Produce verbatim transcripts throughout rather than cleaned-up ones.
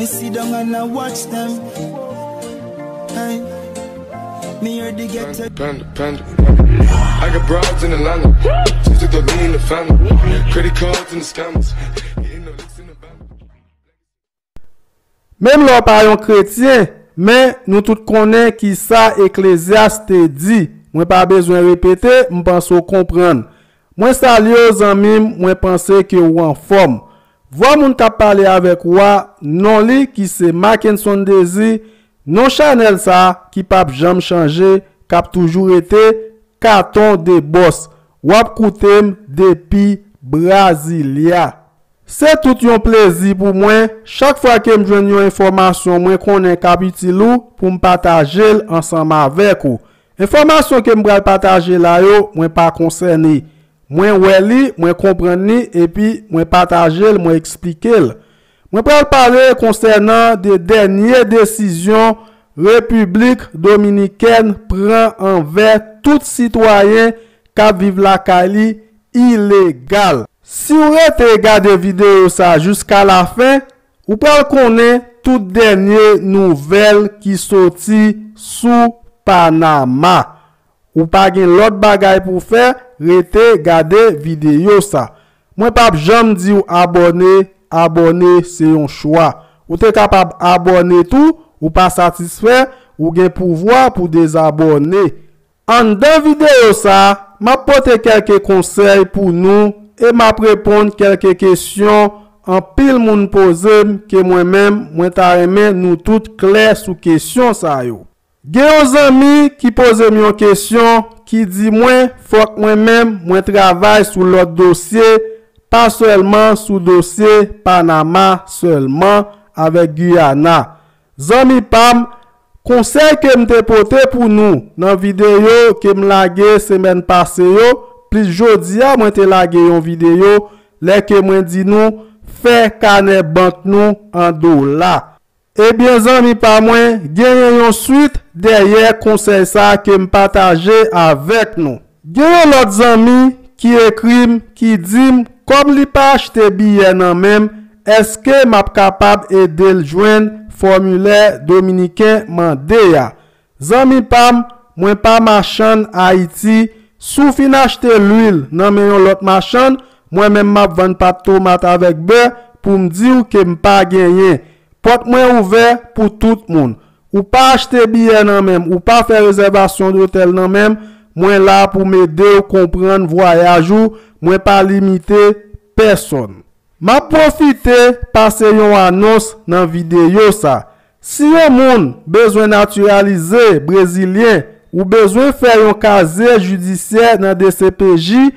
Sit down and I watch them. Hey, me hear the ghetto. Panda, panda, panda. I got broads in Atlanta. Just took the lean in the family. Credit cards and the scammers. Getting no licks in the van. Menm lè w pa yon kretyen, men nou tout konnen ki sa Eklezyas te di. Mwen pa bezwen repete, m panse w konprann. Mwen salye w zanmi m, mwen panse ke w anfòm. Vwa moun k ap pale avèk ou a, non li ki se Mackenson Désir, non chanèl sa ki p ap janm chanje, k ap toujou rete Katon de Bòs. W ap koute m depi Brasilia. Se tout yon plezi pou mwen, chak fwa ke m jwenn yon enfòmasyon mwen konnen k ap itil ou, pou m pataje l ansanm avèk ou. Enfòmasyon ke m pral pataje la yo, mwen pa konsène. Mwen wè li, mwen konprann li, epi mwen pataje l, mwen eksplike l. Mwen pral pale konsènan de dènye desizyon Repiblik Dominikèn pran anvè tout sitwayen k ap viv lakay li ilegal. Si w rete gade videyo sa jiska lafen, ou pral konnen tout dènye nouvèl ki soti sou Panama. Ou pa gen lòt bagay pou w fè, rete gade videyo sa. Mwen p ap janm di w abòne, abòne se yon chwa. Ou te kapab abòne tou, ou pa satisfè, ou gen pouvwa pou dezabòne. Anndan videyo sa, m ap pote kèlke konsèy pou nou e m ap reponn kèlke kesyon anpil moun poze m ke mwen menm, mwen ta renmen nou tout klè sou kesyon sa yo. Gen yon zanmi ki poze m yon kesyon ki di mwen fòk mwen menm mwen travay sou lòt dosye, pa sèlman sou dosye Panama sèlman avèk Guyana. Zanmi pa m, konsèy ke m te pote pou nou nan videyo ke m lage semèn pase yo, plis jodi a mwen te lage yon videyo lè ke mwen di nou fè kanè bank nou an dola. Ebyen zanmi pa mwen, genyen yon swit dèyè konsèy sa ke m pataje avèk nou. Gen yon lòt zanmi ki ekri m, ki di m kòm li pa achte biyè nan men m, èske m ap kapab ede l jwenn fòmilè Dominiken mande a? Zanmi pa m, mwen pa machann Ayiti, si w fin achte lwil nan men yon lòt machann, mwen menm m ap vann pat tomat avèk bè pou m di w ke m pa genyen. Pòt mwen ouvè pou tout moun. Ou pa achte biyè nan men m, ou pa fè rezèvasyon dotèl nan men m, mwen la pou m ede w konprann vwayaj ou, mwen pa limite pèsonn. M ap pwofite pase yon anons nan videyo sa. Si yon moun bezwen natiralize brezilyen ou bezwen fè yon kazye jidisyè nan D C P J,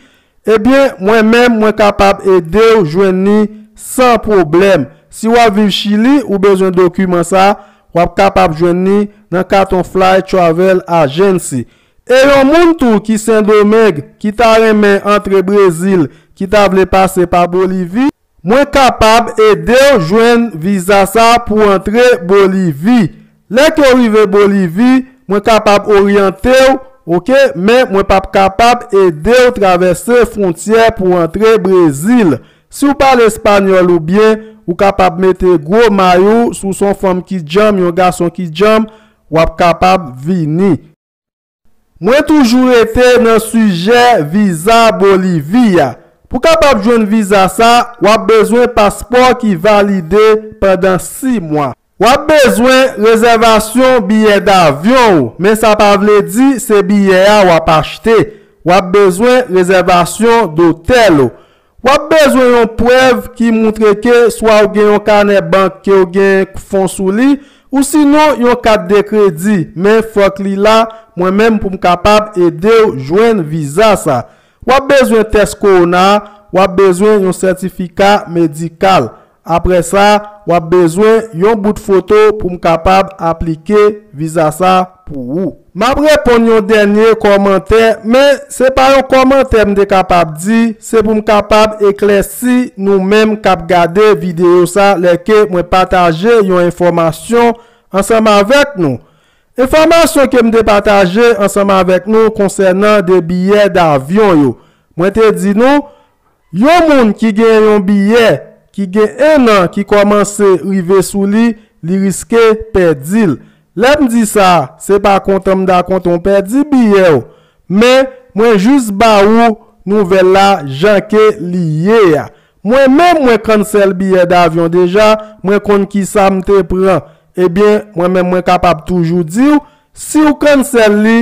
ebyen mwen menm mwen kapab ede w jwenn li san pwoblèm. Si w ap viv Chili ou bezwen dokiman sa, w ap kapab jwenn li nan Katon Fly Travel Agency. E yon moun tou ki Sendomeng ki ta renmen antre Brezil, ki ta vle pase pa Bolivi, mwen kapab ede w jwenn viza sa pou antre Bolivi. Lè ke w rive Bolivi, mwen kapab oryante w, oke, men mwen p ap kapab ede w travèse fwontyè pou antre Brezil. Si w pale espanyòl oubyen ou kapab mete gwo may ou, si w se yon fanm ki djanm, yon gason ki djanm, w ap kapab vini. Mwen toujou rete nan sijè viza Bolivi a. Pou kapab jwenn viza sa, w ap bezwen paspò ki valide pandan sis mwa. W ap bezwen rezèvasyon biyè davyon w, men sa pa vle di se biyè a w ap achte. W ap bezwen rezèvasyon dotèl ou. W ap bezwen yon prèv ki moutre ke swa w gen yon kanè bank ke w gen fon sou li, ou sinon yon kat de kredi, men fòk li la, mwen menm pou m kapab ede w jwenn viza sa. W ap bezwen tès kowona, w ap bezwen yon sètifika medikal. Apre sa, w ap bezwen yon bout foto pou m kapab aplike viza sa pou ou. M ap reponn yon dènye kòmantè, men se pa yon kòmantè m te kapab di, se pou m kapab eklèsi nou menm k ap gade videyo sa lè ke mwen pataje yon enfòmasyon ansanm avèk nou. Enfòmasyon ke m te pataje ansanm avèk nou konsènan de biyè davyon yo. Mwen te di nou, yon moun ki gen yon biyè ki gen en an ki kòmanse rive sou li, li riske pèdi l. Lè m di sa, se pa kontan m ta kontan w pèdi biyè w, men mwen jis ba ou nouvèl la jan ke li ye a. Mwen menm, mwen cancel biyè davyon deja, mwen konn kisa m te pran. Ebyen, mwen menm, mwen kapab toujou di w, si w cancel li,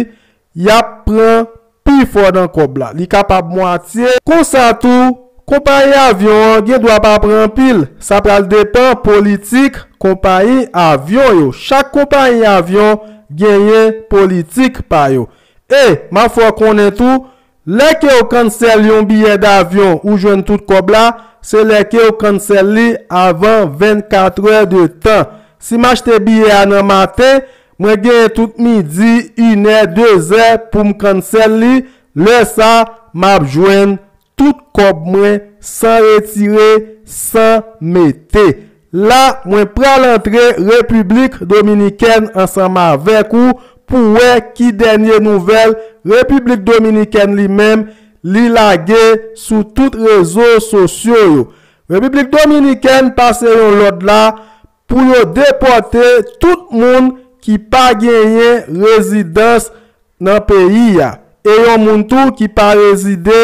y ap pran pi fò nan kòb la. Li kapab mwatye. Konsa tou, konpayi avyon an gen dwa pa pran anpil. Sa pral depann politik konpayi avyon yo. Chak konpayi avyon genyen politik pa yo. E, m ap fè w konnen tou, lè ke w cancel yon biyè davyon ou jwenn tout kòb la, se lè ke w cancel li avan vennkatrè de tan. Si m achte biyè a nan maten, mwen genyen tout midi, inè, dezè pou m cancel li. Lè sa, m ap jwenn tout kòb mwen san retire, san mete. La, mwen pral antre Repiblik Dominikèn ansanm avèk ou pou wè ki dènye nouvèl Repiblik Dominikèn li menm li lage sou tout rezo sosyo yo. Repiblik Dominikèn pase yon lòd la pou yo depòte tout moun ki pa genyen rezidans nan peyi a. E yon moun tou ki pa rezide,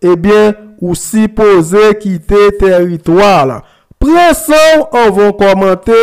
ebyen, ou sipoze kite tèritwa la. Pran san w anvan w kòmante,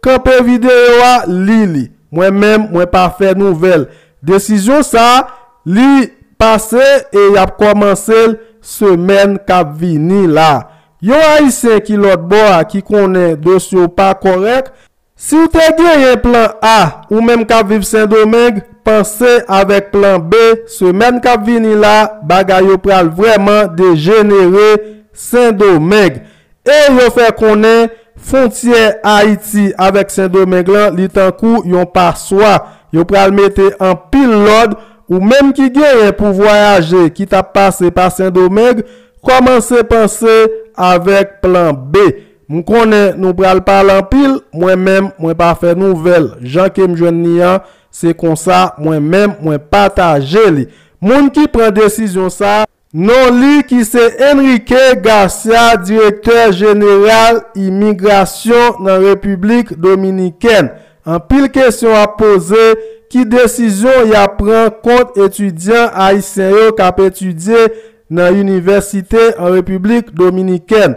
kanpe videyo a, li li. Mwen menm, mwen pa fè nouvèl. Desizyon sa a, li pase e y ap kòmanse l semèn k ap vini la. Yon Ayisyen ki lòt bò a ki konnen dosye w pa kòrèk, si w te genyen plan A, ou menm k ap viv Sendomeng, panse avèk plan B, semèn k ap vini la, bagay yo pral vrèman dejenere Sendomeng. E yo fè konnen fwontyè Ayiti avèk Sendomeng lan, li tankou yon paswa. Yo pral mete anpil lòd, ou menm ki genyen pou vwayaje ki t ap pase pa Sendomeng, kòmanse panse avèk plan B. M konnen nou pral pale anpil, mwen menm, mwen pa fè nouvèl. Jan ke m jwenn li an, se konsa, mwen menm, mwen pataje li. Moun ki pran desizyon sa, non li ki se Enrique Garcia, direktè jeneral imigrasyon nan Repiblik Dominikèn. Anpil kesyon ap poze, ki desizyon y ap pran kont etidyan ayisyen yo k ap etidye nan inivèsite an Repiblik Dominikèn?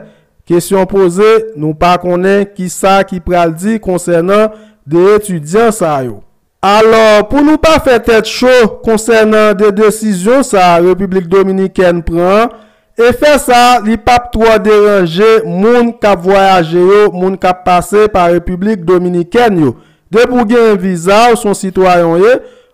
Kesyon poze, nou pa konnen kisa ki pral di konsènan de etidyan sa yo. Alò, pou nou pa fè tèt cho konsènan de desizyon sa a Repiblik Dominikèn pran an, efè sa a, li p ap twò deranje moun k ap vwayaje yo, moun k ap pase pa Repiblik Dominikèn yo. Depi w gen viza, w se yon sitwayen w ye,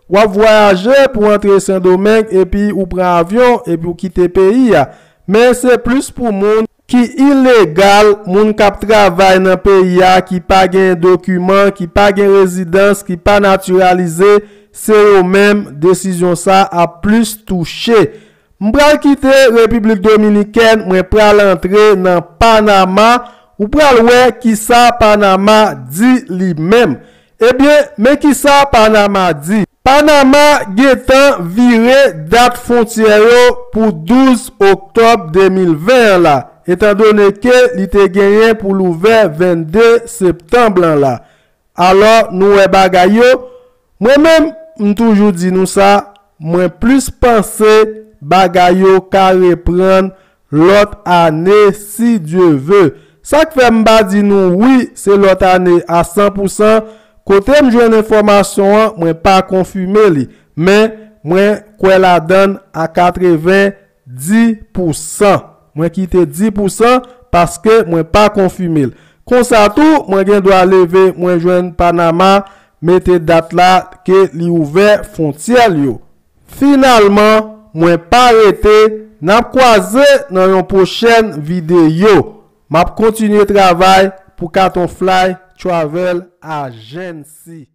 w ap vwayaje pou w antre Sendomeng epi ou pran avyon epi w kite peyi a. Men se plis pou moun ki ilegal, moun k ap travay nan peyi a, ki pa gen dokiman, ki pa gen rezidans, ki pa natiralize, se yo menm desizyon sa ap plis touche. M pral kite Repiblik Dominikèn, mwen pral antre nan Panama. Ou pral wè kisa Panama di li menm. Ebyen, men kisa Panama di. Panama gentan vire dat fwontyè yo pou douz oktòb de mil ven an la, etandone ke li te genyen pou l ouvè vennde septanm lan la. Alò, nou wè bagay yo. Mwen menm, m toujou di nou sa, mwen plis panse bagay yo ka reprann lòt ane, si Dye ve. Sa k fè m pa di nou wi, se lòt ane a san pou san, kote m jwenn enfòmasyon an, mwen pa konfime li. Men, mwen kwè ladan l a katreven dis pou san. Mwen kite dis pou san paske mwen pa konfime l. Konsa tou, mwen gen dwa leve, mwen jwenn Panama mete dat la ke li ouvè fwontyè l yo. Finalman, mwen pa rete, n ap kwaze nan yon pwochèn videyo. M ap kontinye travay pou Katon Fly Travel Agency.